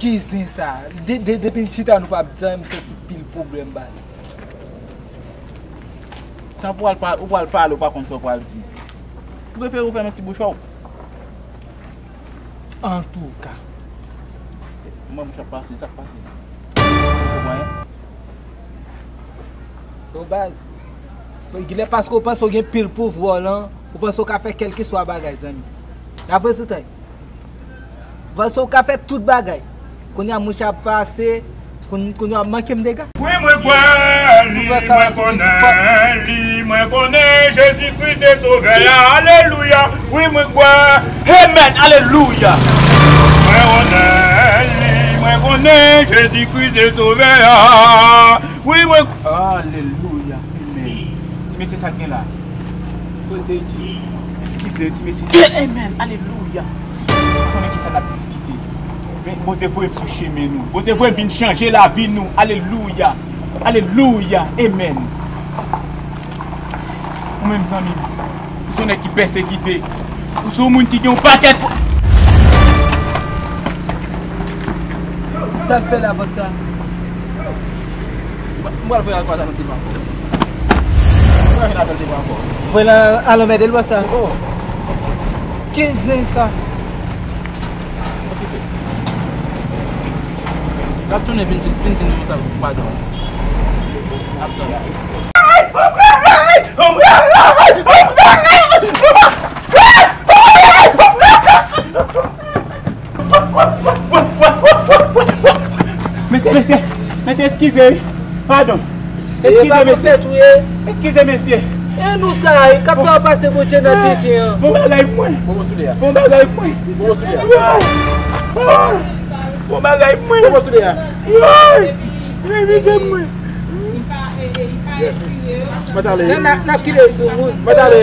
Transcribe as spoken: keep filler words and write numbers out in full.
Ki zen sa? De, de, depi n chita nou pa ap di anyen, m santi pil pwoblèm baz. Tanpri w al pa, ou pral pale, ou pa konn sa w pral di. M prefere ou fèmen ti bouch ou. Antouka. Mwen, m ap pase, sa k pase? Ou konprann? Yo baz. Gilè paske w panse w gen pil pouvwa w lan, ou panse w ka fè kèlkeswa bagay, zanmi. N ap reziltay. Ou panse w ka fè tout bagay. Kounye a mouche ap pase, koun-, kounye a manke m dega. Wi, mwen kwè li, mwen konnen li, mwen konnen Jezi Kris se Sovè a. Alelouya. Wi, mwen kwè. Amen. Alelouya. Mwen konnen li, mwen konnen Jezi Kris se Sovè a. Wi, mwen. Alelouya. Amen. Ti mesye, sa k gen la? Koze ki? Eskize, ti mesye. Amen. Alelouya. Ou konnen ki sa n ap diskite. Men Bondye voye m sou chemen nou. Bondye voye m vin chanje lavi nou. Alelouya. Alelouya. Amen. Ou menm zanmi m, ou se yon nèg ki pèsekite. Ou se yon moun ki gen yon pakèt pwo-, sa l fè la, bòs la? M pral voye al kwaze avè l devan ankò. M pral vin avè l devan ankò. Voye l al anmède l, bòs la. Oh. Ki zen sa? L ap tounen vin di, vin di nou sa padon. L ap tann. Mesye, mesye, mesye, eskize, wi. Padon. Eskize, mesye. Eskize, mesye. E nou sa, e k ap fè w pase Bondye nan tenten an. Fon bagay pou mwen. Fon bagay pou mwen. Fon bagay pou mwen. Woy! Woy, mesye mwen. Yes. Mwen t ale. N ap, n ap kite sou moun. Mwen t ale.